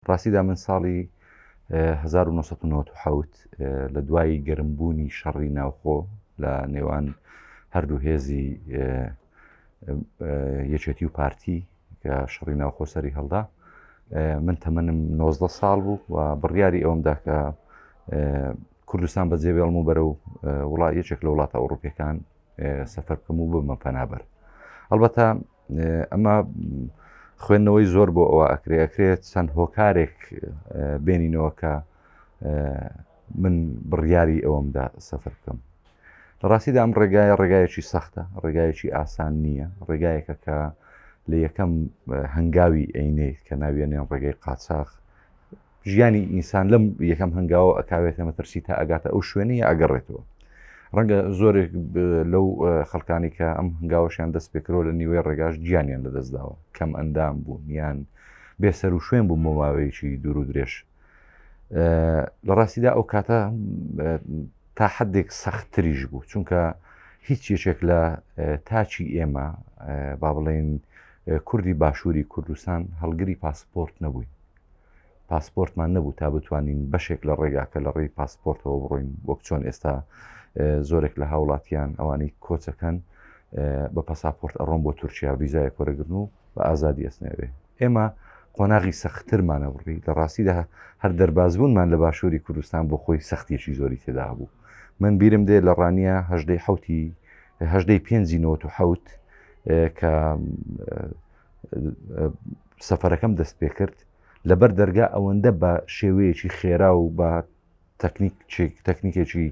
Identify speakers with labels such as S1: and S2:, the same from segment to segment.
S1: ڕاستیدا من ساڵی 1997 لە دوای گەرمبوونی شەڕی ناوخۆ لە نێوان هەردوو هێزی یەکێتی و پارتی کە شەڕی ناوخۆ سەری هەڵدا من تەمەنم 19 ساڵ بوو و بڕیاری ئەوەمدا کە کوردستان بەجێ بێڵم و بەرەو وڵات یەکێک لە وڵاتە ئەوروپیەکان سەفەر بکەم و ببمە پەنابەر. ئەڵبەتە ئەمە خوێندنەوەی زۆر بۆ ئەوە ئەکرێ ئەکرێت چەند هۆکارێک بێنینەوە کە من بڕیاری ئەوەمدا سەفەر بکەم. لە ڕاستیدا ئەم ڕێگایە ڕێگایەکی سەختە، ڕێگایەکی ئاسان نییە، ڕێگایەکە کە لە یەکەم هەنگاوی ئەینێیت کە ناویەنێن ڕێگەی قاچاخ ژیانی ئینسان لەم یەکەم هەنگاوە ئەکاوێتە مەترسی تا ئەگاتە ئەو شوێنە یا ئەگەڕێتەوە ڕەنگە زۆرێک لەو خەڵکانی کە ئەم هەنگاوەشیان دەست پێکرەوە لە نیوەی ڕێگاش گیانیان لەدەستداوە کەم ئەندام بوون یان بێسەر و شوێن بوو بۆ ماوەیەکی دوور و درێژ لە ڕاستیدا ئەو کاتە تا حدێک سەختتریش بوو چونکە هیچ یەکێک لە تاچی ئێمە با بڵێن کوردی باشووری کوردستان هەڵگری پاسپۆرت نەبووین پاسپۆرتمان نەبوو تا بتوانین بەشێک لە ڕێگاکە لە ڕێی پاسپۆرتەوە بڕۆین وەک چۆن ئێستا زۆرێک لە هاوڵاتیان ئەوانەی کۆچەکەن بە پەساپۆرت ئەڕۆن بۆ تورکیا ڤیزایەک وەرەگرن و بە ئازادی ئەسنەوێ ئێمە قۆناغی سەختترمانە بڕی لە ڕاستیدا هەر دەربازبوونمان لە باشووری کوردستان بۆ خۆی سەختیەکی زۆری تێدا بوو من بیرم دێ لە ڕانیە هەژدەی حوتی هەژدەی پێنجی نەوەت و حەوت کە سەفەرەکەم دەست پێکرد لەبەر دەرگا ئەوەندە بە شێوەیەکی خێرا و بە تەکنیکێکی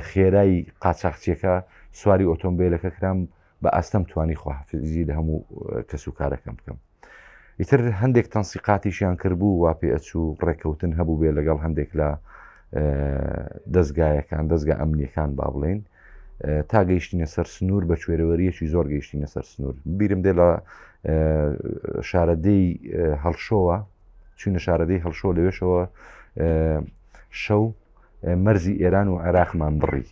S1: خێرای قاچاخچیەکە سواری ئۆتۆمبیلەکە کرام بە ئاستەم توانی خواحافزی لە هەموو کەس و کارەکەم بکەم ئیتر هەندێک تەنسیقاتیشیان کردبوو وا پێ ئەچوو ڕێککەوتن هەبوو بێ لەگەڵ هەندێک لە دەستگایەکان دەستگا ئەمنیەکان با بڵین تا گەیشتینە سەر سنوور بە کوێرەوەریەکی زۆر گەیشتینە سەر سنوور بیرم دێ لە شارەدێی هەڵشۆوە چوینە شارەدەی هەڵشۆ لەوێشەوە شەو مەرزی ئێران و عێراقمان بڕی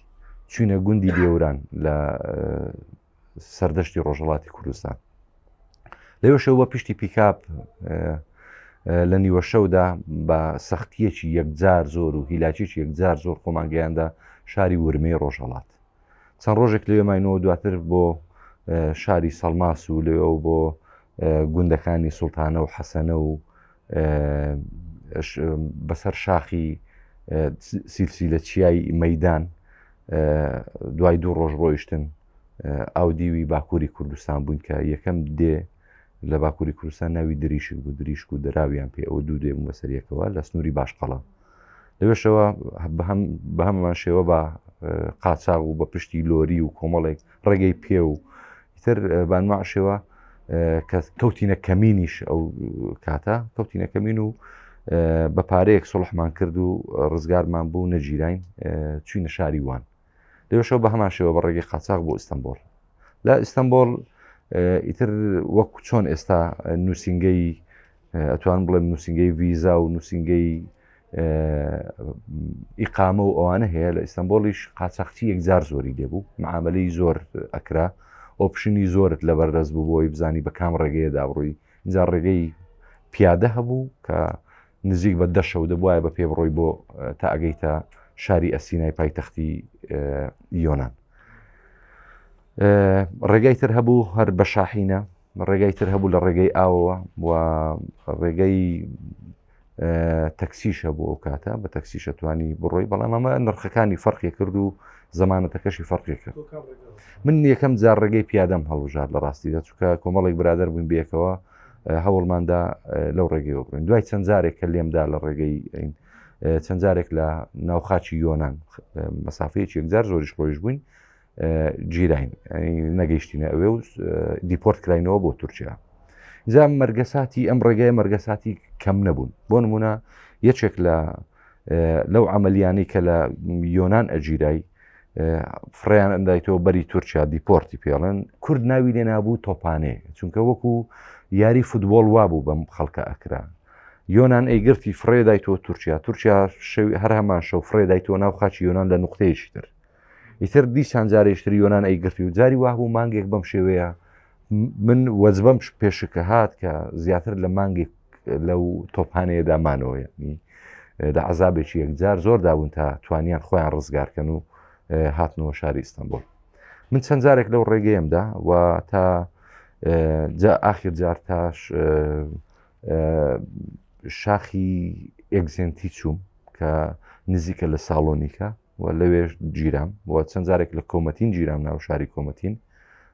S1: چوینە گوندی بێوران لە سەردەشتی ڕۆژهڵاتی کوردستان لەوێشەوە بە پشتی پیکاپ لە نیوەشەودا بە سەختیەکی یەکجار زۆر و هیلاکێکی یەکجار زۆر خۆمان گەیاندە شاری ورمێی ڕۆژهەڵات چەند ڕۆژێک لەوێ ماینەوە دواتر بۆ شاری سەڵماس و لەوێەوە بۆ گوندەکانی سوڵتانە و حەسەنە و بەسەر شاخی سیلسیلە چیای مەدان دوای دوو ڕۆژ ڕۆیشتن ئاودیوی باکووری کوردستان بووین کە یەکەم دێ لە باکووری کوردستان ناوی دریشک بوو دریشک و دراویان پێ ئەوە دوو دێ بوو بەسەر یەکەوە لە سنووری باشقەڵا لەوێشەوە بە هەمان شێوە بە قاچاغ و بە پشتی لۆری و کۆمەڵێک ڕێگەی پێ و ئیتر بانماع شێوە کە کەوتینە کەمینیش ئەو کاتە کەوتینە کەمین و بە پارەیەک سڵحمان کرد و ڕزگارمان بوو نەگیراین چوینە شاری وان لەوێشەوە بە هەمان شێوە بە ڕێگەی قاچاغ بۆ ئیستەنبۆڵ لە ئیستەنبۆڵ ئیتر وەک چۆن ئێستا نووسینگەی ئەتوان بڵێم نووسینگەی ڤیزا و نووسینگەی ئیقامە و ئەوانە هەیە لە ئیستەنبۆڵیش قاچاخچی یەکجار زۆری لێبوو معاملەی زۆر ئەکرا option ی زۆرت لەبەردەست بوو بۆی بزانی بە کام ڕێگەیەدا بڕۆی اینجا ڕێگەی پیادە هەبوو کە نزیک بە دە شەو دەبوایە بە پێ بڕۆی بۆ تا ئەگەیتە شاری ئەسینای پایتەختی یۆناان ڕێگای تر هەبوو هەر بە شاحینە ڕێگای تر هەبوو لە ڕێگەی ئاوەوە و ڕێگەی تەکسیش هەبوو ئەو کاتە بە تەکسیشە توانی بڕۆی بەڵام ئەمە نرخەکانی فەرقی کرد و زمانەتەکەشی فەرقی کرد من یەکەم جار ڕێگەی پیادەم هەڵبژارد لە ڕاستیدا چونکە کۆمەڵێک برادەر بووین بەیەکەوە هەوڵماندا لەو ڕێگەیەوە بڕۆین دوای چەند جارێک کە لێمدا لە ڕێگەی چەند جارێک لە ناوخاچی یۆناان مەسافەیەکی یەکجار زۆریش ڕۆیش بووین گیراین نەگەیشتینە ئەوێ و دیپۆرت کراینەوە بۆ تورکیا جا مەرگەساتی ئەم ڕێگای مەرگەساتی کەم نەبوون بۆ نمونە یەکێک لە لەو عملیانی کە لە یۆناان ئەگیرای فڕیان ئەندایتەوە بەری تورکیا دیپۆرتی پێڵێن کورد ناوی لێ نابوو تۆپانێ چونکە وەکو یاری فوتبۆڵ وابوو بەم خەڵکە ئەکرا یۆناان ئەیگرتی فڕێ دایتەوە تورکیا تورکیا هەر هەمان شەو فڕێ دایتەوە ناو خاچی یۆناان لە نقطەیەکی تر ئیتر دیسان جارێکتر یۆناان ئەیگرتی و جاری وابوو مانگێک بەم شێوەیە من وەجبەم پێشکە هات کە زیاتر لە مانگێک. لەو تۆپانەیەدا مانەوە یعنی لە عذابێکی یەکجار زۆر دابوون تا توانیان خۆیان ڕزگارکەن و هاتنەوە شاری ئیستانبول من چەند جارێک لەو ڕێگەیەمدا و تا جا ئاخر جار تاش شاخی ئێگزێنتی چووم کە نزیکە لە ساڵۆنیکە و لەوێش گیرام و چەند جارێک لە کۆمەتین گیرام ناو شاری کۆمەتین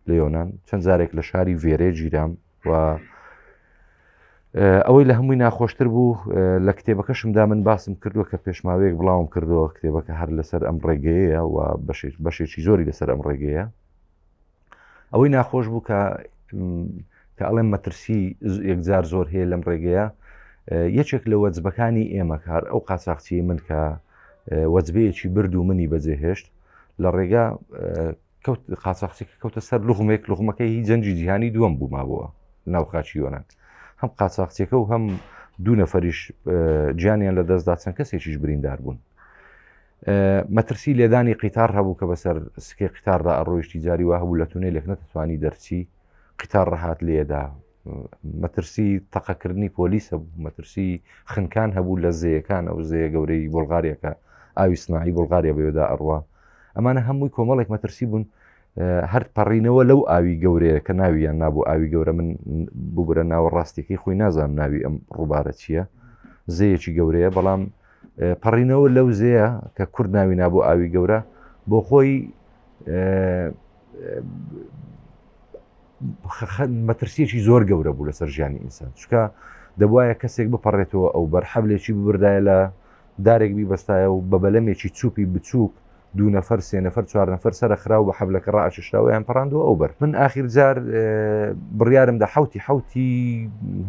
S1: لە یۆناان چەند جارێک لە شاری ڤێرێ گیرام و ئەوەی لە هەمووی ناخۆشتر بوو لە کتێبەکەشمدا من باسم کردووە کە پێشماوەیەک بڵاوم کردەوە کتێبەکە هەر لەسەر ئەم ڕێگەیە و بەشێکی زۆری لەسەر ئەم ڕێگەیە ئەوەی ناخۆش بوو کە کە ئەڵێم مەترسی یەکجار زۆر هەیە لەم ڕێگەیە یەکێک لە وەجبەکانی ئێمە کار ئەو قاچاقچی من کە وەجبەیەکی برد و منی بەجێهێشت لە ڕێگا کەوت قاچاقچێک کەوتە سەر لوغمێک لوغمەکەی هی جەنگی جیهانی دووەم بوو مابووە ناو خاچی یۆناان هەم قاچاقچێکە و هەم دوو نەفەریش گیانیان لە دەستدا چەند کەسێکیش بریندار بوون مەترسی لێدانی قیتار هەبوو کە بەسەر سکەی قیتاردا ئەڕۆیشتی جاری وا هەبوو لە تونێلێک نەتتوانی دەرچی قیتار ڕەهات لێدا مەترسی تەقەکردنی پۆلیس هەبوو مەترسی خنکان هەبوو لە زێیەکان ئەو زێیە گەورەی بولغاریەکە ئاوی سناعی بولغاریا بەوێدا ئەڕوا ئەمانە هەمووی کۆمەڵێک مەترسی بوون هەر پەڕینەوە لەو ئاوی گەورەیە کە ناویان نابوو ئاوی گەورە من ببرە ناوە ڕاستیەکەی خۆی نازانم ناوی ئەم ڕووبارە چییە زەیەکی گەورەیە بەڵام پەڕینەوە لەو زێیە کە کورد ناوی نابوو ئاوی گەورە بۆ خۆی مەترسیەکی زۆر گەورە بوو لەسەر ژیانی ئینسان چکە دەبواە کەسێک بپەڕێتەوە ئەو بەر حەبلێکی ببردایە لە دارێک بیبەستایە و بە بەلەمێکی چوپی بچووک دوو نەفەر سێ نەفەر چوار نەفەر سەرە خراو بە حەبلەکە ڕائەکێشراوەیان پەڕاندووە ئەو بەر من ئاخیر جار بڕیارم دە حوتی حوتی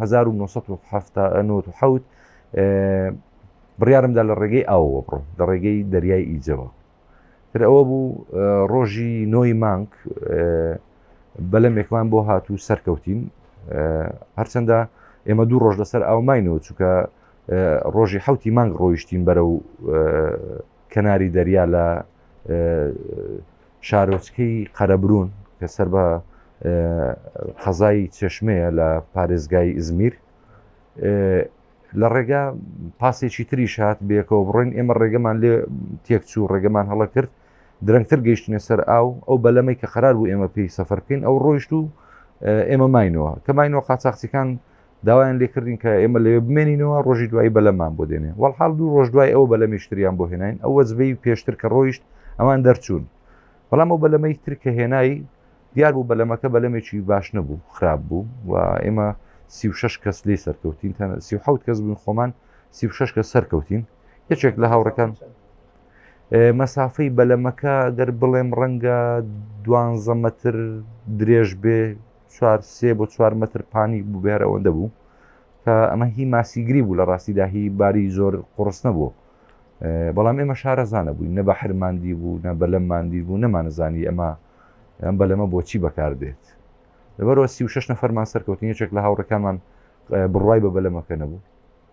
S1: 1997 بڕیارمدا لە ڕێگەی ئاوەوە بڕۆم لە ڕێگەی دەریای ئیجەوە تر ئەوە بوو ڕۆژی نۆی مانگ بەلەمێکمان بۆ هات و سەرکەوتین هەرچەندە ئێمە دوو ڕۆژ لەسەر ئاو ماینەوە چونکە ڕۆژی حوتی مانگ ڕۆیشتین بەرە و کەناری دەریا لە شارۆچکەی قەرەبرون کە سەر بە قەزای چێشمەیە لە پارێزگای ئزمیر لە ڕێگا پاسێکی تریش هات بەیەکەوە بڕۆین ئێمە ڕێگەمان لێ تێکچوو ڕێگەمان هەڵە کرد درەنگتر گەیشتنە سەر ئاو ئەو بەلەمەی کە قرار بوو ئێمە پێی سەفەر بکەین ئەو ڕۆیشت و ئێمە ماینەوە کە ماینەوە قاچاخچیەکان داوایان لێکردین کە ئێمە لەوێ بمێنینەوە ڕۆژی دوایی بەلەمان بۆ دێنێ وەڵحاڵ دوو ڕۆژ دوای ئەو بەلەمیشتریان بۆ هێناین ئەو وەجبەی پێشتر کە ڕۆیشت ئەوان دەرچوون بەڵام ئەو بەلەمەی تر کە هێنای دیار بوو بەلەمەکە بەلەمێکی باش نەبوو خراپ بوو و ئێمە 36 کەس لێ سەرکەوتین تەنە 37 کەس بووین خۆمان 36 کەس سەرکەوتین یەکێک لە هاوڕەکان مەسافەی بەلەمەکە گەر بڵێم ڕەنگە دوانزە مەتر درێژ بێ چوار سێ بۆ چوار مەتر پانی بوو بێ هەر ئەوەندە بوو کە ئەمە هی ماسیگری بوو لە ڕاستیدا هی باری زۆر قوڕس نەبوو بەڵام ئێمە شارەزانە بووین نە بە حرماندی بوو نە بەلەمماندی بوو نەمانەزانی ئەمە ئەم بەلەمە بۆچی بەکاردێت لەبەرەوە 36 نەفەرمان سەرکەوتین یەکێک لە هاوڕەکانمان بڕوای بە بەلەمەکە نەبوو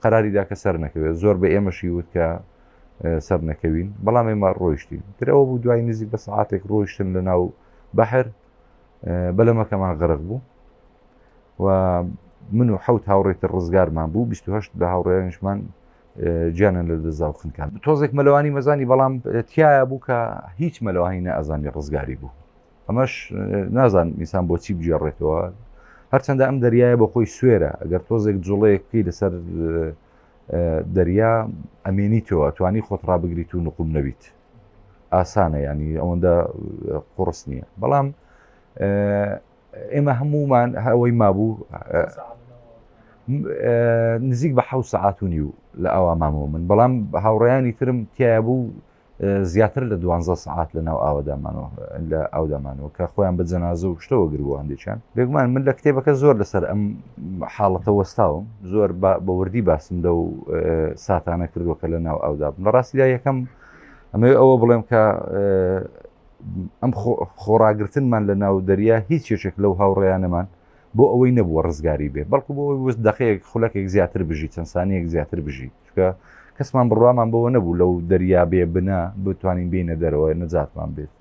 S1: قەراری دا کە سەر نەکەوێت زۆر بە ئێمەشی وت کە سەر نەکەوین بەڵام ئێمە ڕۆیشتین ترەوە بوو دوای نزیک بە سعاتێک ڕۆیشتن لە ناو بەحر بەلەمەکەمان غەرق بوو و من و حوت هاوڕێتر ڕزگارمان بوو 28 لە هاوڕێیانیشمان گیانیان لە دەستدا و خنکان تۆزێک مەلەوانی مەزانی بەڵام تایە بوو کە هیچ مەلەوانی نەئەزانی ڕزگاری بوو ئەمەش نازان ئینسان بۆچی بگێڕێتەوە هەرچەندە ئەم دەریایە بۆ خۆی سوێرە ئەگەر تۆزێک جوڵەیەک بکەی لەسەر دەریا ئەمێنیتەوە توانی خۆت ڕابگریت و نقوم نەبیت ئاسانە ینی ئەوەندە قڕس نییە بەڵام ئێمە هەمومان ئەوەی مابوو نزیک بە حە سەعات و نیو لە ئاوا مامەوە من بەڵام هاوڕێیانی ترم تایە بوو زیاتر لە دوانزە سەعات لە ناو ئاوەدامانەوە لە ئاودامانەوە کە خۆیان بە جەنازە و شتەوە گربوو هەندێکیان بێگومان من لە کتێبەکە زۆر لەسەر ئەم حاڵەتە وەستاوم زۆر بە وردی باسم لەو ساتانە کردووە کە لە ناو ئاودا بووم لە ڕاستیدا یەکەم ئەمەوێ ئەوە بڵێم کە ئەم خۆڕاگرتنمان لە ناو دەریا هیچ یەکێک لەو هاوڕێیانەمان بۆ ئەوەی نەبووە ڕزگاری بێ بەڵکو بۆ ئەوەی وست دەقەیەک خولەکێک زیاتر بژی چەند سانیەک زیاتر بژی چونکە کەسمان بڕوامان بەوە نەبوو لەو دەریا بێ بنە بتوانین بینە دەرەوە نەجاتمان بێت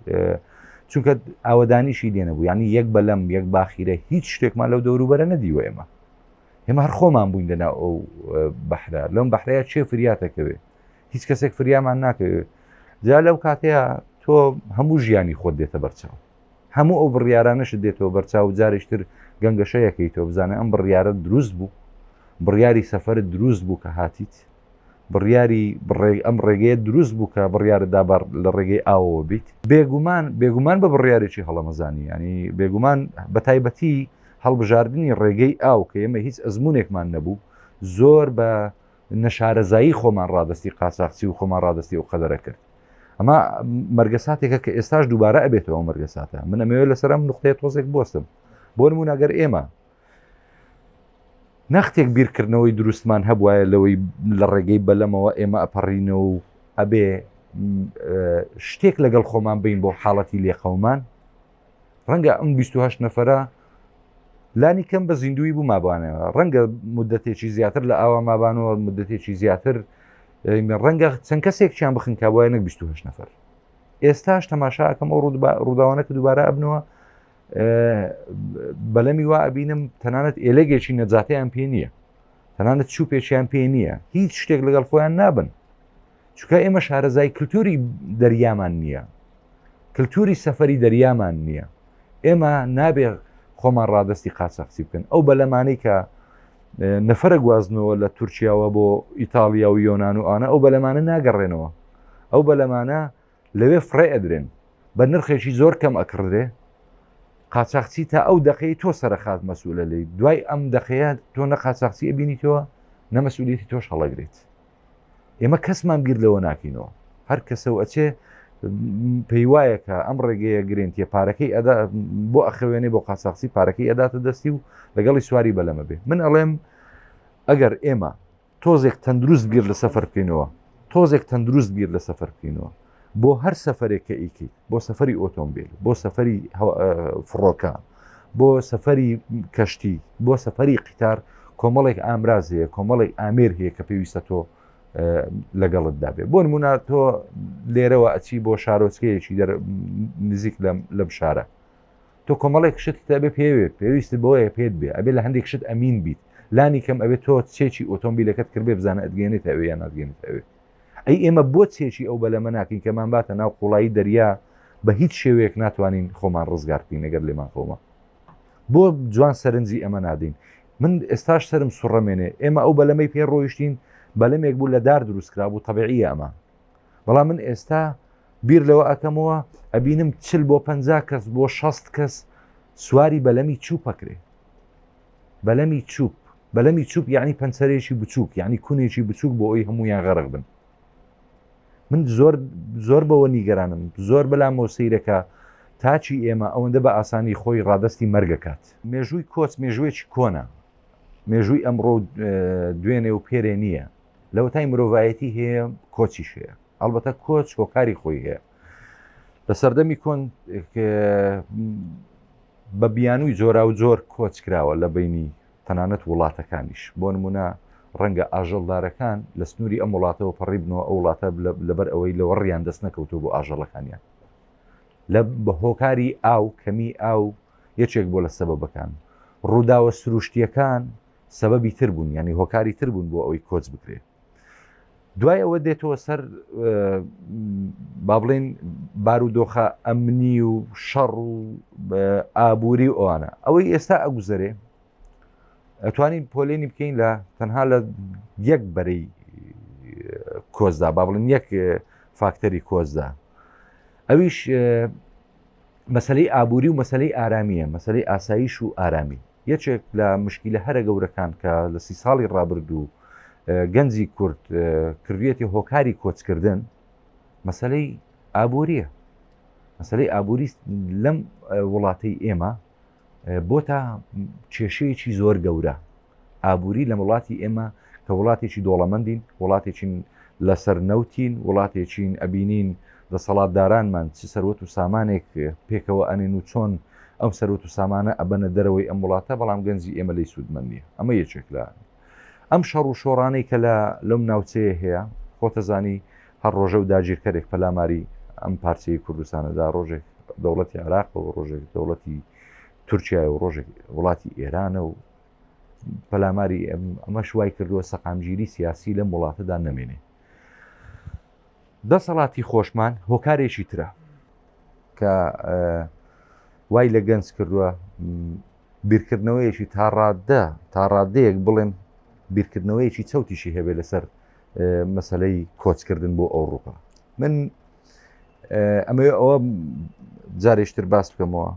S1: چونکە ئاوەدانیشی لێ نەبوو یعنی یەک بەلەم یەک باخیرە هیچ شتێکمان لەو دەوروبەرە نەدیوە ئێمە. ئێمە هەر خۆمان بووین لەناو ئەو بەحرە لەم بەحرەیە چێ فریاتەکەوێ هیچ کەسێک فریامان ناکەوێت جا لەو کاتەیە تۆ هەموو ژیانی خۆت دێتە بەرچاو هەموو ئەو بڕیارانەشت دێتەوە بەرچاو و جارێکتر گەنگەشەیەکەی تۆ بزانە ئەم بڕیارە دروست بوو بڕیاری سەفەرت دروست بوو کە هاتیت بڕیاری ئەم ڕێگەیە دروست بوو کە بڕیارت دا بە لە ڕێگەی ئاوەوە بیت؟ بێگومان، بێگومان بە بڕیارێکی هەڵەمەزانی، یانی بێگومان بە تایبەتی هەڵبژاردنی ڕێگەی ئاو کە ئێمە هیچ ئەزموونێکمان نەبوو، زۆر بە نەشارەزایی خۆمان ڕادەستی قاچاخچی و خۆمان ڕادەستی ئەو قەدەرە کرد. ئەمە مەرگەساتێکە کە ئێستاش دووبارە ئەبێتەوە ئەو مەرگەساتە. من ئەمەوێت لەسەر ئەم نوقتەیە تۆزێک بوەستم. بۆ نموونە گەر ئێمە نەختێک بیرکردنەوەی دروستمان هەبوایە لەوەی لە ڕێگەی بەلەمەوە ئێمە ئەپەڕینەوە و ئەبێ شتێک لەگەڵ خۆمان بین بۆ حاڵەتی لێقەومان ڕەنگە ئەم 28 نەفرە لانی کەم بە زیندوی بوو مابانەوە ڕەنگە مدەتێکی زیاتر لە ئاوا مابانەوە مدەتێکی زیاتر ڕەنگە چەند کەسێکیان بخنکابواە نەک 28 نەفر ئێستاش تەماشاکەم ئەو ڕووداوانە کە دووبارە ئەبنەوە بەلەمی وا ئەبینم تەنانەت ئێلەگێکی نەجاتیان پێ نییە تەنانەت چوپێکیان پێ نییە هیچ شتێک لەگەڵ خۆیان نابن چونکە ئێمە شارەزای کللتوری دەریامان نییە کللتوری سەفەری دەریامان نییە ئێمە نابێ خۆمان ڕادستی قاچاقچی بکەن ئەو بەلەمانەی کە نەفرە گوازنەوە لە تورکیاوە بۆ ئیتالیا و یۆناان و ئانا ئەو بەلەمانە ناگەڕێنەوە ئەو بەلەمانە لەوێ فڕێ ئەدرێن بە نرخێکی زۆر کەم ئەکڕدرێ قاچاخچی تا ئەو دەقەی تۆ سەرخات مەسئولە لێی دوای ئەم دەقەیە تۆ نە قاچاخچی ئەبینیتەوە نە مەسئولیەتی تۆش هەڵەگرێت ئێمە کەسمان بیر لەوە ناکەینەوە هەر کەسە و ئەچێ پێی وایە کە ئەم ڕێگەیە گرنتیە پارەکەی ئەدا بۆ ئەخەوێنێ بۆ قاچاخچی پارەکەی ئەداتە دەستی و لەگەڵی سواری بەلەمە بێ من ئەڵێم ئەگەر ئێمە تۆزێک تەندروست بیر لە سەفەر بکەینەوە تۆزێک تەندروست بیر لە سەفەر بکەینەوە بۆ هەر سەفەرێک کە ئیکەیت بۆ سەفەری ئۆتۆمبیل بۆ سەفەری فڕۆکە بۆ سەفەری کەشتی بۆ سەفەری قیتار کۆمەڵێک ئامراز هەیە کۆمەڵێک ئامێر هەیە کە پێویستە تۆ لەگەڵت دابێ بۆ نمونە تۆ لێرەوە ئەچی بۆ شارۆچکەیەکی نزیک لەم شارە تۆ کۆمەڵێک شتت ئەبێ پێوێ پێویست بۆیە پێت بێ ئەبێ لە هەندێک شت ئەمین بیت لانی کەم ئەبێ تۆ چێکی ئۆتۆمبیلەکەت کردبێ بزانە ئەتگەێنێتە ئەوێ یان ناتگەێنێتە ئەوێ ئەی ئێمە بۆ چێکی ئەو بەلەمە ناکەین کەمان باتە ناو قوڵایی دەریا بە هیچ شێوەیەک ناتوانین خۆمان ڕزگار بکەین ئەگەر لێمان قەوما بۆ جوان سەرنجی ئەمە نادەین من ئێستاش سرم سوڕەمێنێ ئێمە ئەو بەلەمەی پێ ڕۆیشتین بەلەمێک بوو لە دار دروستکرا بوو تەبیعیە ئەمە بەڵام من ئێستا بیر لەوە ئەکەمەوە ئەبینم چل بۆ 50 کەس بۆ 60 کەس سواری بەلەمی چوپ ئەکرێ بەلەمی چوپ بەلەمی چوپ یعنی پەنچەرێکی بچووک یعنی کونێکی بچووک بۆ ئەوی هەمویان غەرق بن من زۆر زۆر بەوە نیگەرانم زۆر بەلامەوە سەیرەکە تاچی ئێمە ئەوەندە بە ئاسانی خۆی ڕادستی مەرگەکات مێژووی کۆچ مێژوویەکی کۆنە مێژووی ئەمڕۆ دوێنێ و پێرێ نییە لەوەتای مرۆڤایەتی هەیە کۆچیش هەیە ئەڵبەتە کۆچ هۆکاری خۆی هەیە لە سەردەمی کۆن بە بیانووی جۆرا و جۆر کۆچ کراوە لە بینی تەنانەت وڵاتەکانیش بۆ نمونە ڕەنگە ئاژەڵدارەکان لە سنووری ئەم وڵاتەوە پەڕی بنەوە ئەو وڵاتە لەبەر ئەوەی لەوەڕیان دەست نەکەوتو بۆ ئاژەڵەکانیان لە بە هۆکاری ئاو کەمی ئاو یەکێک بۆ لە سەبەبەکان ڕووداوە سروشتیەکان سەبەبی تر بوون یانی هۆکاری تر بوون بۆ ئەوەی کۆچ بکرێت دوای ئەوە دێتەوە سەر با بڵێن بارودۆخە ئەمنی و شەڕ و ئابووری و ئەوانە ئەوەی ئێستا ئەگوزەرێ ئەتوانین پۆلێنی بکەین لە تەنها لە یەک بەرەی کۆزدا با بڵێن یەک فاکتەری کۆزدا ئەویش مەسلەی ئابووری و مەسلەی ئارامیە مەسلەی ئاسایش و ئارامی یەکێک لە مشکیلە هەرە گەورەکان کە لە سی ساڵی ڕابردوو گەنجی کورد کردویەتی هۆکاری کۆچکردن مەسلەی ئابووریە مەسلەی ئابووری لەم وڵاتەی ئێمە بۆتە کێشەیەکی زۆر گەورە ئابووری لە وڵاتی ئێمە کە وڵاتێکی دۆڵەمەندین وڵاتێکین لەسەر نەوتین وڵاتێکین ئەبینین دەسەڵاتدارانمان چ سەروەت و سامانێک پێکەوە ئەنێن و چۆن ئەم سەروەت و سامانە ئەبەنە دەرەوەی ئەم وڵاتە بەڵام گەنجی ئێمە لێی سوودمەند نییە ئەمە یەکێک لە ئەم شەڕ و شۆڕانەی کە لە لەم ناوچەیە هەیە خۆتەزانی هەر ڕۆژە و داگیرکەرێک پەلاماری ئەم پارچەی کوردستانەدا ڕۆژێک دەوڵەتی عراق و ڕۆژێک دەوڵەتی تورکیا و ڕۆژێک وڵاتی ئێرانە و. پەلاماری ئەمەش وای کردووە سەقامگیری سیاسی لەم وڵاتەدا نەمێنێ. دەسەڵاتی خۆشمان هۆکارێکی ترە کە وای لە گەنج کردووە بیرکردنەوەیەکی تا ڕاددە تا ڕادەیەک بڵێم بیرکردنەوەیەکی چەوتیشی هەبێ لەسەر مەسلەی کۆچکردن بۆ ئەوروپا من ئەمەوێ ئەوە جارێشتر باس بکەمەوە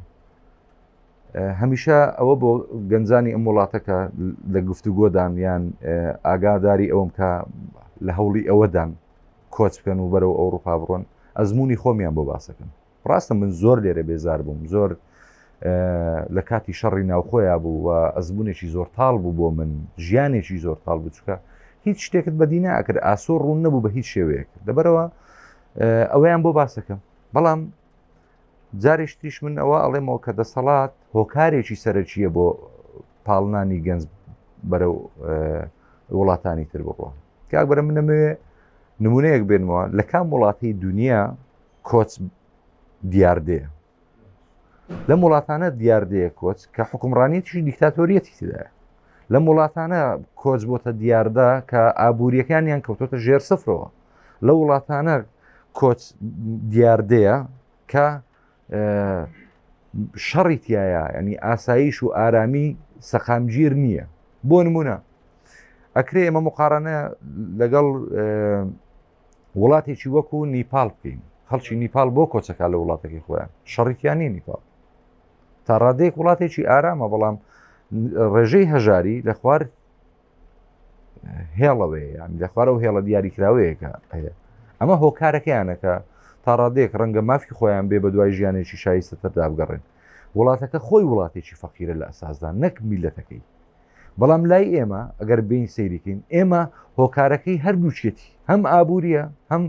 S1: هەمیشە ئەوە بۆ گەنجانی ئەم وڵاتەکە لە گفتوگۆدان یان ئاگاداری ئەوم کە لە هەوڵی ئەوەدان کۆچ بکەن و بەرەو ئەوروپا بڕۆن ئەزمموی خۆمیان بۆ باسەکەم ڕاستە من زۆر لێرە بێزار بووم زۆر لە کاتی شەڕی ناوخۆیا بوو و ئەزمونێکی زۆر تاڵ بوو بۆ من ژیانێکی زۆر تاڵ بوو چکە هیچ شتێکت بەدی ناکرد ئاسۆ ڕوون نەبوو بە هیچ شێوەیەک لەبەرەوە ئەوەیان بۆ باسەکەم بەڵام جارێکتریش من ئەوە ئەڵێمەوە کە دەسەڵات هۆکارێکی سەرەکیە بۆ پاڵنانی گەنج بەرەو وڵاتانی تر بڕوە کاک بەرە من نەمەوێ نمونەیەک بێنمەوە لە کام وڵاتی دنیا کۆچ دیاردەیە لەم وڵاتانە دیاردەیە کۆچ کە حکومڕانیەتیشی دیکتاتۆریەتی تدایە لەم وڵاتانە کۆچ بۆتە دیاردە کە ئابوووریەکانیان کەوتۆتە ژێر سفرەوە لە وڵاتانە کۆچ دیاردەیە کە شەڕی تایە ینی ئاسایش و ئارامی سەقامگیر نییە بۆ نمونە ئەکرێ ئێمە مقارنە لەگەڵ وڵاتێکی وەکو نیپال بکەین خەڵکی نیپال بۆ کۆچەکە لە وڵاتەکەی خۆیان شەڕیان نیە نیپال تا ڕادەیەک وڵاتێکی ئارامە بەڵام ڕێژەی هەژاری لە خوار هێڵەوەیە یان لە خوارەوە هێڵە دیاریکراوەیەکە هەیە ئەمە هۆکارەکەیانەکە تا ڕادەیەک ڕەنگە مافی خۆیان بێ بە دوای ژیانێکی شایستەتردا بگەڕێن وڵاتەکە خۆی وڵاتێکی فەقیرە لە ئەساسدا نەک میلەتەکەی بەڵام لای ئێمە ئەگەر بین سەیریکەین ئێمە هۆکارەکەی هەردووچێتی هەم ئابووریە هەم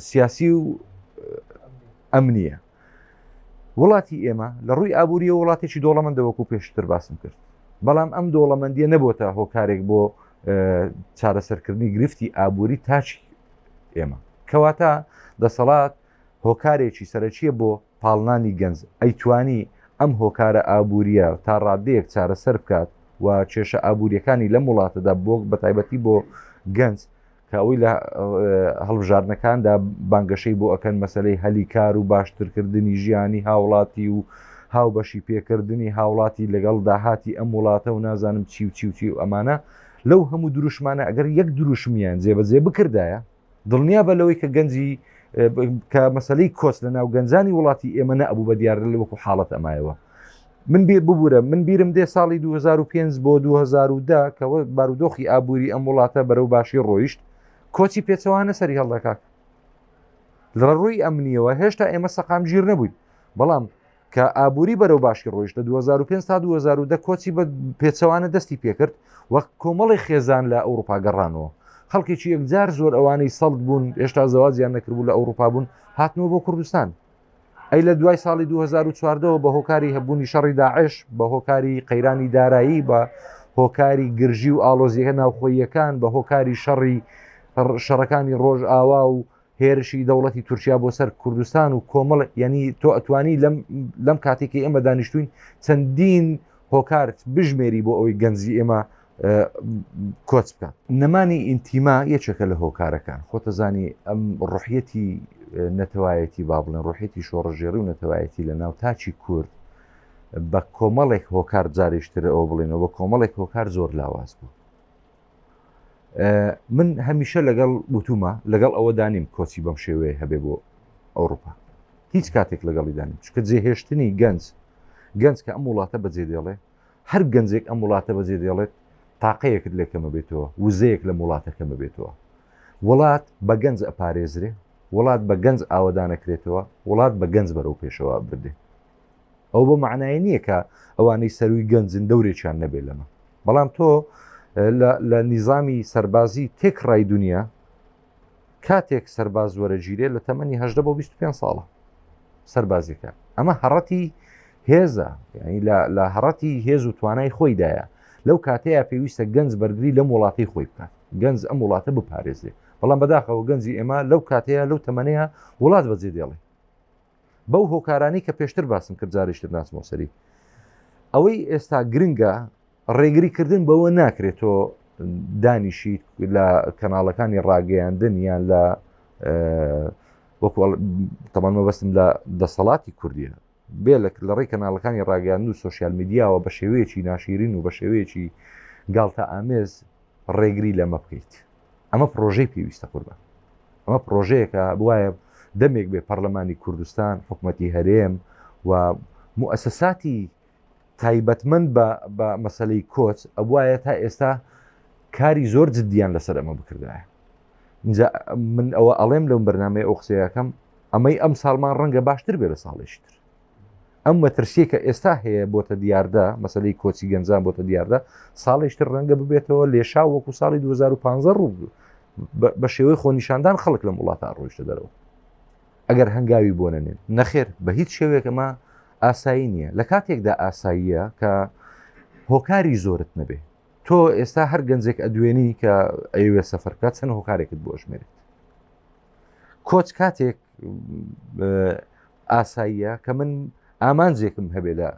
S1: سیاسی و ئەمنیە وڵاتی ئێمە لە ڕووی ئابووریە وڵاتێکی دۆڵەمەندە وەکو پێشتر باسم کرد بەڵام ئەم دۆڵەمەندیە نەبووتە هۆکارێک بۆ چارەسەرکردنی گرفتی ئابووری تاچی ئێمە کەواتە دەسەڵات هۆکارێکی سەرەکیە بۆ پاڵنانی گەنج، ئەیتوانی ئەم هۆکارە ئابوورییە تا ڕاددەیەک چارەسەر بکات و کێشە ئابوورییەکانی لەم وڵاتەدا بۆ بەتایبەتی بۆ گەنج کە ئەوەی لە هەڵبژاردنەکاندا بانگەشەی بۆ ئەکەن مەسەلەی هەلی کار و باشترکردنی ژیانی هاوڵاتی و هاوبەشی پێکردنی هاوڵاتی لەگەڵ داهاتی ئەم وڵاتە و نازانم چی و چی و چی و ئەمانە لەو هەموو دروشمانە ئەگەر یەک دروشمیان جێبەجێ بکردایە دڵنیا بە لەوەی کە گەنجی کە مەسلەی کۆچ لە ناو گەنجانی وڵاتی ئێمە نەبوو بە دیارە لە وەکو حاڵەت ئەمایەوە من بیر ببوورە من بیرم دێ ساڵی 2005 بۆ 2010 کەەوە بارودۆخی ئابووری ئەم وڵاتە بەرەو باشی ڕۆیشت کۆچی پێچەوانە سەری هەڵدەکات لە ڕووی ئەمنیەوە هێشتا ئێمە سەقامگیر نەبووین بەڵام کە ئابووری بەرەو باشی ڕۆیشت لە 2005 تا 2010 کۆچی بە پێچەوانە دەستی پێکرد وەک کۆمەڵی خێزان لە ئەوروپا گەڕانەوە خەڵکێکی یەکجار زۆر ئەوانەی سەڵت بوون هێشتا زەوازیان نەکردبوو لە ئەوروپا بوون هاتنەوە بۆ کوردستان ئەی لە دوای ساڵی 2014ەوە بە هۆکاری هەبوونی شەڕی داعش بە هۆکاری قەیرانی دارایی بە هۆکاری گرژی و ئاڵۆزیەکە ناوخۆییەکان بە هۆکاری شەڕی شەڕەکانی ڕۆژئاوا و هێرشی دەوڵەتی تورکیا بۆ سەر کوردستان و کۆمەڵ یعنی تۆ ئەتوانی لەم لەم کاتێکی ئێمە دانیشتوین چەندین هۆکارت بژمێری بۆ ئەوەی گەنجی ئێمە کۆچ بکات نەمانی ئینتیما یەکێکە لە هۆکارەکان خۆتەزانی ئەم ڕحیەتی نەتەوایەتی با بڵێن ڕحیەتی شۆڕژێڕی و نەتەوایەتی لە ناو تاچی کورد بە کۆمەڵێک هۆکار جارێشتر ئەوە بڵێنەوە بە کۆمەڵێک هۆکار زۆر لاواز بوو من هەمیشە لەگەڵ وتومە لەگەڵ ئەوە دانیم کۆچی بەم شێوەیە هەبێ بۆ ئەوروپا هیچ کاتێک لەگەڵی دانیم چکە جێهێشتنی گەنج گەنج کە ئەم وڵاتە بەجێ دێڵێ هەر گەنجێک ئەم وڵاتە بەجێ دێڵێت تاقەیەکت لێکەمە بێتەوە وزەیەک لە وڵاتەکەمە بێتەوە وڵات بە گەنج ئەپارێزرێ وڵات بە گەنج ئاوەدانەکرێتەوە وڵات بە گەنج بەرەو پێشەوە بردێ ئەو بۆ معنای نییە کە ئەوانەی سەروی گەنجن دەورێکیان نەبێت لەمە بەڵام تۆ لە نیزامی سەربازی تێکڕای دنیا کاتێک سەرباز وەرەگیرێ لە تەمەنی 18 بۆ 25 ساڵە سەربازیەکە ئەمە هەڕەتی هێزە ینی لە هەڕەتی هێز و توانای خۆیدایە لەو کاتەیە پێویستە گەنج بەرگری لەم وڵاتی خۆی بکات گەنج ئەم وڵاتە بپارێزێ بەڵام بەداخەوە گەنجی ئێمە لەو کاتەیە لەو تەمەنەیە وڵات بەجێ دێڵێ بەو هۆکارانی کە پێشتر باسم کرد جارێکتر ناچمەوە سەری ئەوەی ئێستا گرنگە. ڕێگری کردن بەوە ناکرێت تۆ دانیشیت لە کەناڵەکانی ڕاگەیاندن یان لە وەکو تەمان مەبەستم لە دەسەڵاتی کوردیە بێ لە ڕێی کەناڵەکانی ڕاگەیاندن و سۆشیال میدیاوە بە شێوەیەکی ناشیرین و بە شێوەیەکی گاڵتە ئامێز ڕێگری لەمە بکەیت ئەمە پرۆژەی پێویستە قوربان ئەمە پرۆژەیەکە بواە دەمێک بێ پەرلەمانی کوردستان حکوومەتی هەرێم و موئەسەساتی تایبەتمەند بە بە مەسەلەی کۆچ ئەبوایە تا ئێستا کاری زۆر جددیان لەسەر ئەمە بکردایە اینجا من ئەوە ئەڵێم لەم بەرنمەی ئەو قسەیەکەم ئەمەی ئەم ساڵمان ڕەنگە باشتر بێ لە ساڵێکی تر ئەم مەترسیە کە ئێستا هەیە بۆتە دیاردە مەسلەی کۆچی گەنجان بۆتە دیاردە ساڵێکتر ڕەنگە ببێتەوە لێشا وەکو ساڵی 2015 ڕوو بە شێوەی خۆنیشاندان خەڵک لەم وڵاتە ڕۆیشتە دەرەوە ئەگەر هەنگاوی بۆ نەنێن. نەخێر بە هیچ شێوەیەک ئەمە ئاسایی نییە لە کاتێکدا ئاساییە کە هۆکاری زۆرت نەبێ تۆ ئێستا هەر گەنجێک ئەدوێنی کە ئەیەوێ سەفەر بکات چەند هۆکارێکت بۆ ئەژمێرێت کۆچ کاتێک ئاساییە کە من ئامانجێکم هەبێ لە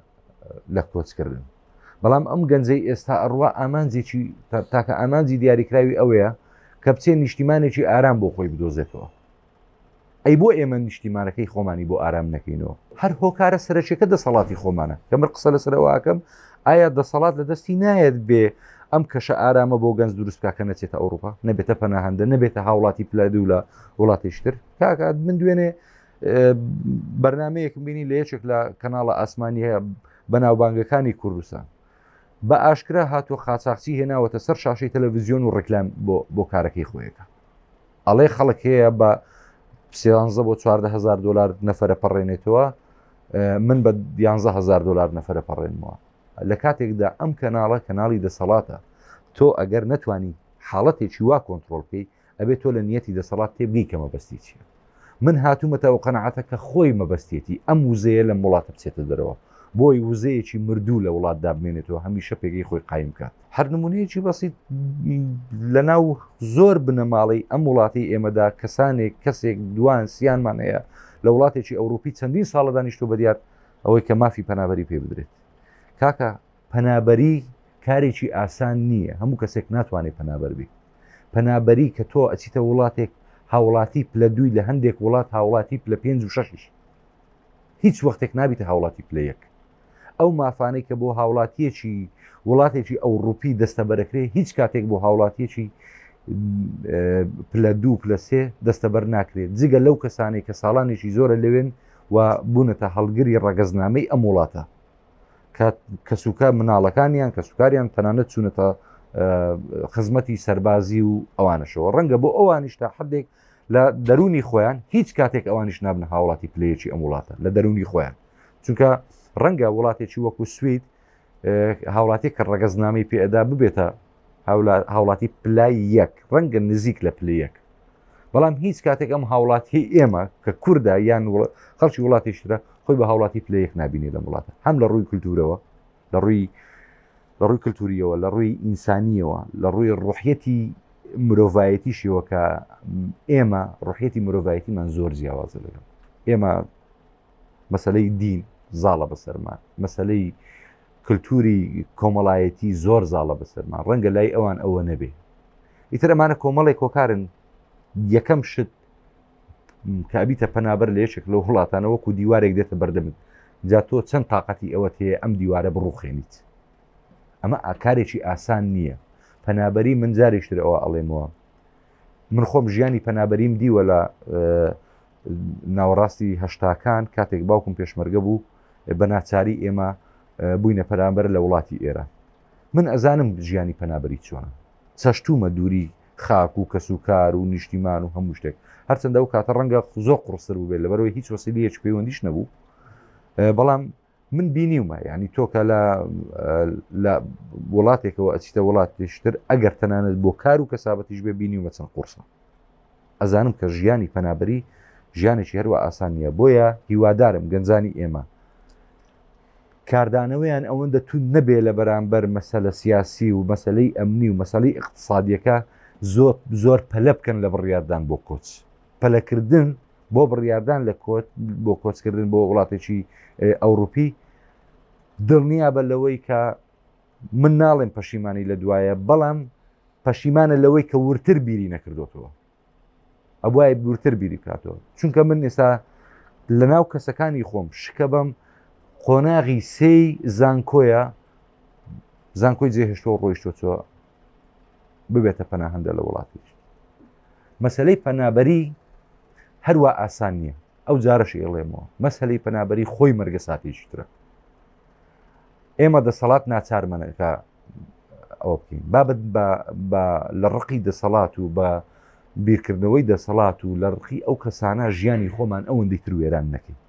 S1: لە کۆچکردن بەڵام ئەم گەنجەی ئێستا ئەڕوا ئامانجێکی تاکە ئامانجی دیاریکراوی ئەوەیە کە بچێ نیشتیمانێکی ئارام بۆ خۆی بدۆزێتەوە ئەی بۆ ئێمە نیشتیمانەکەی خۆمانی بۆ ئارام نەکەینەوە؟ هەر هۆکارە سەرەکیەکە دەسەڵاتی خۆمانە. کە من قسە لەسەر ئەوە ئەکەم ئایا دەسەڵات لە دەستی نایەت بێ ئەم کەشە ئارامە بۆ گەنج دروست بکا کە نەچێتە ئەوروپا، نەبێتە پەناهەندە، نەبێتە هاوڵاتی پلە دوو لە وڵاتێکی تر؟ کاکە من دوێنێ بەرنمەیەکم بینی لە یەکێک لە کەناڵە ئاسمانیە بەناوبانگەکانی کوردستان بە ئاشکرا هاتووە قاچاخچی هێناوەتە سەر شاشەی تەلەڤزیۆن و ڕیکلام بۆ بۆ کارەکەی خۆیەکە. ئەڵێ خەڵک هەیە بە سیانزە بۆ 14 هزار دلار نەفرە پەڕێنێتەوە من بە 11 هزار دلار نەفرە پەڕێنمەوە لە کاتێکدا ئەم کەناڵە کەناڵی دەسەڵاتە تۆ ئەگەر نەتوانی حاڵەتێکی وا کۆنتترۆل بکەی ئەبێت تۆ لە نیەتی دەسەڵات تێبگەی کە مەبەستی چییە من هاتوومەتە ئەو قەناعەتە کە خۆی مەبەستێتی ئەم وزەیە لەم وڵاتە بچێتە دەرەوە بۆی وزەیەکی مردوو لە وڵاتدا بمێنێتەوە هەمیشە پێگەی خۆی قایم بکات هەر نمونەیەکی بەسیت لە ناو زۆر بنەماڵەی ئەم وڵاتی ئێمەدا کەسانێک کەسێک دوان سیانمان هەیە لە وڵاتێکی ئەوروپی چەندین ساڵە دانیشتو بەدیار ئەوەی کە مافی پەنابەری پێ بدرێت کاکە پەنابەری کارێکی ئاسان نییە هەموو کەسێک ناتوانێت پەنابەر بی پەنابەری کە تۆ ئەچیتە وڵاتێک هاوڵاتی پلە دووی لە هەندێک وڵات هاوڵاتی پلە پێنج و شەشیش هیچ وەختێک نابیتە هاوڵاتی پلە یەک ئەو مافانەی کە بۆ هاوڵاتیەکی وڵاتێکی ئەوروپی دەستەبەرەکرێ هیچ کاتێک بۆ هاوڵاتیەکی پلە دوو پلە سێ دەستەبەر ناکرێت جگە لەو کەسانەی کە ساڵانێکی زۆرە لەوێن و بوونەتە هەڵگری ڕەگەزنامەی ئەم وڵاتە کە کەسوکە مناڵەکانیان کەسوکاریان تەنانەت چوونەتە خزمەتی سەربازی و ئەوانەشەوە ڕەنگە بۆ ئەوانیش تا حدێک لە دەرونی خۆیان هیچ کاتێک ئەوانیش نابنە هاوڵاتی پلەیەکی ئەم وڵاتە لە دەرونی خۆیان چونکە ڕەنگە وڵاتێکی وەکو سوید هاوڵاتی کە ڕەگەزنامەی پێدا ببێتە هاوڵاتی پلای یەک ڕەنگە نزیک لە پلە یەک بەڵام هیچ کاتێک ئەم هاوڵاتی ئێمە کە کووردا یان خەڵکی وڵاتیشترە خۆی بە هاوڵاتی پلە یەک نبینێ لەم وڵاتە هەم لە ڕووی کولتورەوە لە ڕووی لە ڕووی کللتوریەوە لە ڕووی ئینسانیەوە لە ڕووی ڕوحیەتی مرۆڤایەتیشیەوە کە ئێمە ڕوحیەتی مرۆڤایەتیمان زۆر جیاوازە لەگەڵ ئێمە مەسلەی دین زاڵە بەسەرمان مەسلەی کللتوری کۆمەڵایەتی زۆر زاڵە بەسەرمان ڕەنگە لای ئەوان ئەوە نەبێ ئیتر ئەمانە کۆمەڵێک هۆکارن یەکەم شت کە ئەبیتە پەنابەر لە یەکێک لەو وڵاتانە وەکو دیوارێک دێتە بەردەمت جا تۆ چەند تااقەتی ئەوەت هەیە ئەم دیوارە بڕوخێنیت ئەمە ئاکارێکی ئاسان نییە پەنابەری من جارێکتر ئەوە ئەڵێمەوە من خۆم ژیانی پەنابەریم دیوە لە ناوەڕاستی هەشتاکان کاتێک باوکم پێشمەرگە بوو بە ناچاری ئێمە بووینە پەرامبەر لە وڵاتی ئێران من ئەزانم ژیانی پەنابەری چۆنە چەشتومە دووری خاک و کەس و کار و نیشتیمان و هەموو شتێک هەرچەندە ئەو کاتە ڕەنگە زۆر قڕستر بووبێت لەبەرەوەی هیچ وەسیلەیەکی پەیوەندیش نەبوو بەڵام من بینیومە ینی تۆ کە لە لە وڵاتێکەوە ئەچیتە وڵاتێشتر ئەگەر تەنانەت بۆ کار و کەسابەتیش بێ بینیومە چەند قورسە ئەزانم کە ژیانی پەنابەری ژیانێکی هەروە ئاسان نییە بۆیە هیوادارم گەنجانی ئێمە کاردانەوەیان ئەوەندە توند نەبێ لە بەرامبەر مەسەلە سیاسی و مەسەلەی ئەمنی و مەسەلەی ئیقتسادیەکە زۆر زۆر پەلە بکەن لە بڕیاردان بۆ کۆچ پەلەکردن بۆ بڕیاردان لە کۆچ بۆ کۆچکردن بۆ وڵاتێکی ئەوروپی دڵنیا بە لەوەی کە. من ناڵێم پەشیمانی لە دوایە بەڵام پەشیمانە لەوەی کە ورتر بیری نەکردوتەوە ئەبوایە ورتر بیری بکاتەوە چونکە من ئێستا لەناو کەسەکانی خۆم شکە بەم قۆناغی سێی زانکۆیە زانکۆی جێهێشتەوە ڕۆیشتۆچەوە ببێتە پەناهندە لە وڵاتیش مەسلەی پەنابەری هەروە ئاسان نییە ئەو جارەشی ئەڵێمەوە مەسلەی پەنابەری خۆی مەرگە ساتێکی ترە ئێمە دەسەڵات ناچارمەنەکە ئەوە بکەین بابەت بە لە ڕقی دەسەڵات و بە بیرکردنەوەی دەسەڵات و لە ڕقی ئەو کەسانە ژیانی خۆمان ئەوەندەی تر وێران نەکەین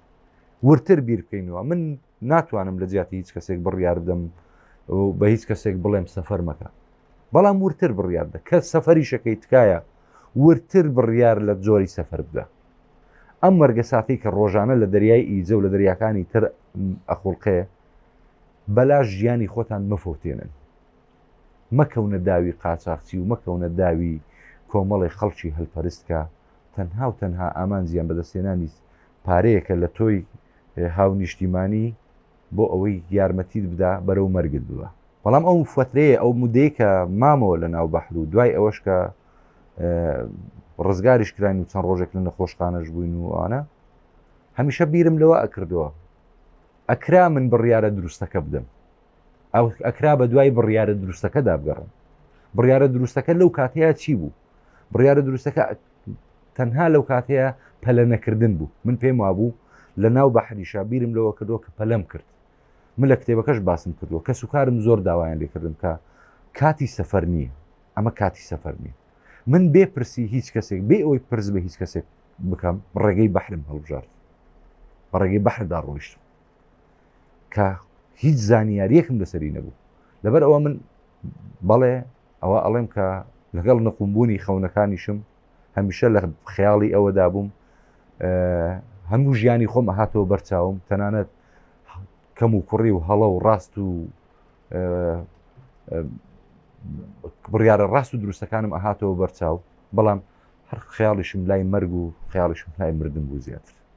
S1: ورتر بیر بکەینەوە من ناتوانم لە جیاتی هیچ کەسێک بڕیار بدەم و بە هیچ کەسێک بڵێم سەفەر مەکە بەڵام ورتر بڕیار دە کە سەفەریشەکەی تکایە ورتر بڕیار لە جۆری سەفەر بدە ئەم مەرگەساتەی کە ڕۆژانە لە دەریای ئیجە و لە دەریاکانی تر ئەخوڵقێ بەلاش ژیانی خۆتان مەفەوتێنن مەکەونە داوی قاچاخچی و مەکەونە داوی کۆمەڵی خەڵکی هەلپەرست کە تەنها و تەنها ئامانجیان بەدەستهێنانی پارەیەکە لە تۆی هاونیشتیمانی بۆ ئەوەی یارمەتیت بدا بەرەو مەرگت ببا. بەڵام ئەو فەترەیە ئەو مدەی کە مامەوە لە ناو بەحر و دوای ئەوەش کە ڕزگاریش کراین و چەند ڕۆژێک لە نەخۆشخانەش بووین و ئەوانە هەمیشە بیرم لەوە ئەکردەوە ئەکرا من بڕیارە دروستەکە بدەم ئەو ئەکرا بە دوای بڕیارە دروستەکەدا بگەڕم بڕیارە دروستەکە لەو کاتەیە چی بوو بڕیارە دروستەکە تەنها لەو کاتەیە پەلە نەکردن بوو من پێم وابوو لە ناو بەحریشا بیرم لەوە کردووە کە پەلەم کرد من لە کتێبەکەش باسم کردووە کەس و کارم زۆر داوایان لێکردم کە کاتی سەفەر نییە ئەمە کاتی سەفەر نییە من بێ پرسی هیچ کەسێک بێ ئەوەی پرس بە هیچ کەسێک بکەم ڕێگەی بەحرم هەڵبژارد بە ڕێگەی بەحردا ڕۆیشتم کە هیچ زانیاریەکم لەسەری نەبوو لەبەر ئەوە من بەڵێ ئەوە ئەڵێم کە لەگەڵ نقومبوونی خەونەکانیشم هەمیشە لە خەیاڵی ئەوەدا بووم هەموو ژیانی خۆم ئەهاتەوە بەرچاوم تەنانەت کەم و کوڕی و هەڵە و ڕاست و بڕیارە ڕاست و دروستەکانم ئەهاتەوە بەرچاو بەڵام هەر خەیاڵیشم لای مەرگ و خەیاڵیشم لای مردن بوو زیاتر.